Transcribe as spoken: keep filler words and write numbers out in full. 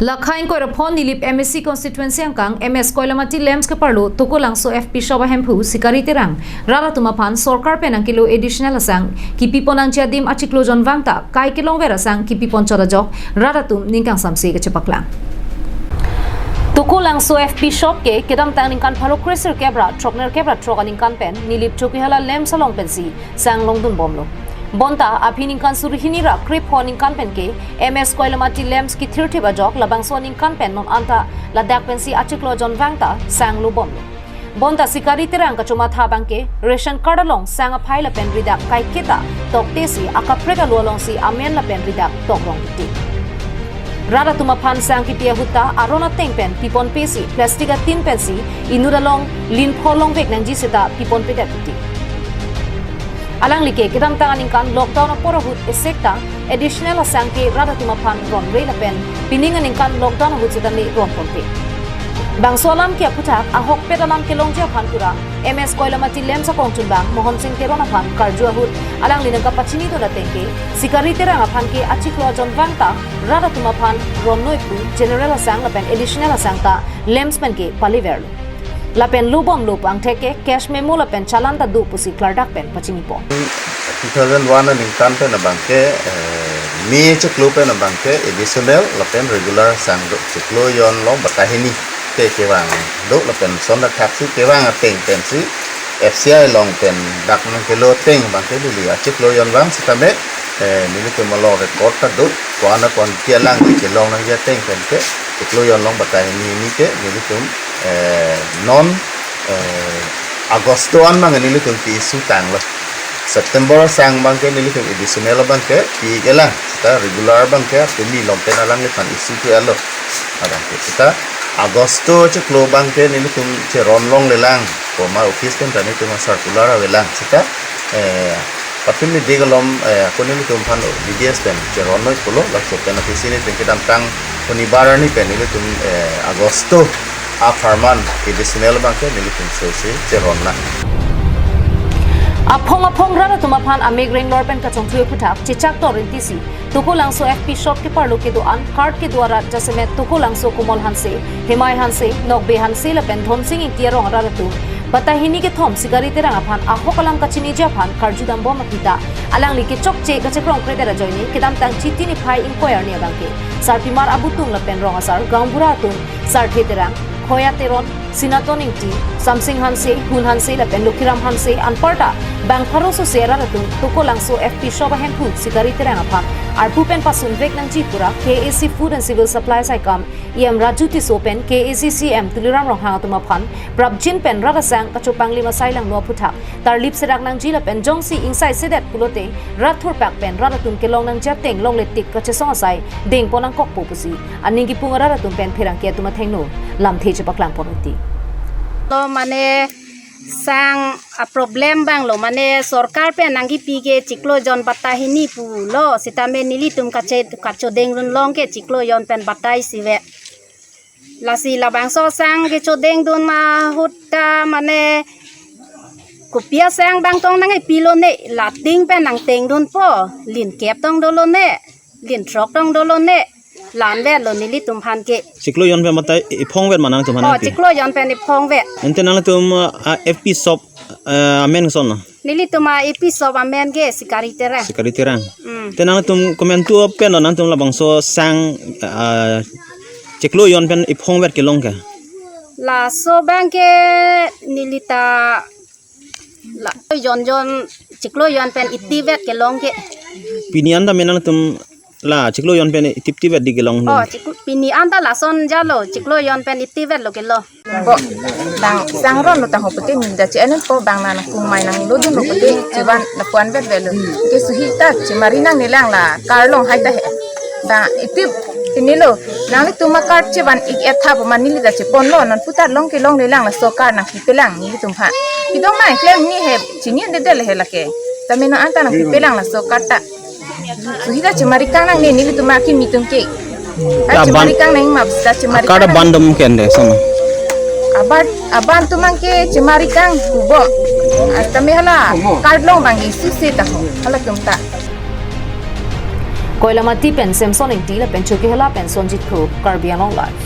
Lakha ingkoi ra phongo Nilip M A C constituency angkang M S Koilamati LAMPS keparlo Tokolangso F P shop ahemphu Sikari Terang rat atum aphan sorkar pen nangkelo additional asang kipipon nangji adim achiklo jonvang ta kai kelongver asang kipipon chot ajok rat atum ning kangsamse kachepaklang. Tokolangso F P shop ke kedamtang ningkan pharo kresirkep ra throknerkep ra throk aningkan pen Nilip Chokihola LAMPS along pensi sang longdunbomlo. Bonta aphi ningkan suri hini ra krepho ningkan pen ke M S Koilamati LAMPS kithirthip ajok labangso ningkan pen non anta ladak pensi achiklo jonvang ta sang lobomlo. Bonta Sikari Terang kachomatha abangke ration card along sang aphai lapen ridak kaiketa toktesi akaprek alu alongsi amen lapen ridak tokrong titi. Rat atum aphan sang kipi ahut ta aron ateng pen piponpesi plastic atin pensi inut along linpho longvek nangji seta piponpedet titi. Alangli ke kedamtang aningkan lockdown apor ahut esek ta additional asang ke rat atum aphan ronre lapen pining aningkan lockdown ahut setame ronponpe. Bangso alam ke aphuthak ahokpet alam kelongji aphan pura M S Koilamati LAMPS akongchunbang Mohon Sing Teron aphan karju ahut alangli nangkapachinidun ateng ke Sikari Terang aphan ke achiklo jonvang ta rat atum aphan ronnoi pu general asang lapen additional asang ta LAMPS pen ke paleverlo. Lapen lobomlo pu angthek ke cash memo lapen challan ta do pusi klardak pen pachinipo. Two thousand one aningkan pen abangke, eh, May chiklo pen abangke additional lapen regular sang do chiklo jon long batai hini te kevang do lapen son dak thaksi kevang ateng pensi F C I along pen dak nangkelo ateng abangke dili achiklo jonvang setame, eh, nelitum along record ta do ko-an ko-an ke alangli kelong nangji ateng pen ke chiklo jon long batai hini hini ke nelitum, eh, non, eh, Agosto an abangke nelitum pi-issue tanglo. September sang abangke nelitum additional abangke pi-ik-elang. Seta regular abangke pini longpen alangliphan issue tu-etlo. Abangke seta Agosto chiklo abangke nelitum cheron longlelang. Komat office pen ta nelitum circular avelang. Seta, eh, patumi dik alom, eh, ako nelitum aphan D D S pen cheronnoi pulo, laso pen aphi si nelitum kedamtang Shonibar arni pen nelitum, eh, Agosto apharman additional abangke nelitum sose cheronnang. Aphong aphong rat atum aphan amek renglor pen kachongthui aphuthak chechak torin tisi Tokolangso F P shop keparlo kedo-an card kedo arat jasemet Tokolangso Komol Hanse, Hemai Hanse, Nokbe Hanse lapen Dhonsing Ingti arong arat atum batai hini kethom Sikari Terang aphan ahok alam kachiniji aphan karjudambom aphi ta alangli kechokche kachekrong kredet ajoine kedamtang Chiti niphai ingkoi arni abangke sarpimar abutung lapen rong asar gaonbura atum Sarthe Terang, Khoya Teron, Sinaton Ingti, Samsing Hanse, Hun Hanse lapen Lokhiram Hanse anparta bang pharo sose arat atum Tokolangso F P shop ahemphu Sikari Terang aphan arpu pen pasunvek nangji pura K A A C Food and Civil Supplies saikam E M Raju Tisso pen K A A C C E M Tuliram Ronghang atum aphan prapjin pen rat asang kachopanglim asai langno aphuthak tarlip serak nangji lapen jongsi ingsai sedet pulote rat thurpak pen rat atum kelong nangji ateng longle tik kachesong asai dengpon nangkokpo pusi aning kipung arat atum pen pherangke atum athengno lamthe chepaklangpon uti. To mane sang a problem abanglo, mane sorkar pen nangkipi ke chiklo jon batai hini pulo, sitame nelitum kache kachodengdun long ke chiklo jon pen batai isi vet. Lasi labangso sang kechodengdun ahut ta mane kopi asang abang tong nangkepilone, lating pen nangtengdunpo, lin kep tong dolone, lin throk tong dolone, la-an vetlo nelitum aphan ke. Chiklo jon pen batai iphong vet ma nangtum aphan? Oh, nangpi? Chiklo jon pen iphong vet. Ante nangtum, ah, F P shop, ah, amen kosonlo? Nelitum a-F P shop amen ke Sikari Terang. Sikari Terang. Hmm. Te nangtum komantu pen lo nangtum labangso sang, ah, chiklo jon pen iphong vet kelong ke? Laso abang ke nelita la jon jon chiklo jon pen iti vet kelong ke. Pini anta me nangtum la chiklo jon pen itip tip vet di kelonglo? Oh, chiklo, pini anta lason jalo, chiklo jon pen iti vetlo kelo. Bo, tang sang ronlo tang ho pute neli ta che-enpo bang nang kung mai nanglo dunlo pute chevan lapu-an vet vetlo. Ke suhi ta chemari nangnelang la card longhai ta he. Tang itip chinilo, nanglitum a-card chevan ik-et tha pu ma neli ta cheponlo, non putar long kelonglelang laso card nangpipelang nelitum aphan. Kedamtang nangklem ni he, chinidedetlo he lake. Tame non anta nangpipelang laso card ta. Suhi ta chemari kang nangne nelitum akimi atum ke. Ta aban, chemari kang nang ma ta chemari kang nang. Card aban dom ke ande sama? Aban, aban atum abang ke chemari kang kubom. Ah, tame hala card long abang ke suse ta ho. Halatum ta. Koilamati pen Samson Ingti lapen Chokihola pen Sonjit Kro, Karbi Anglong Live.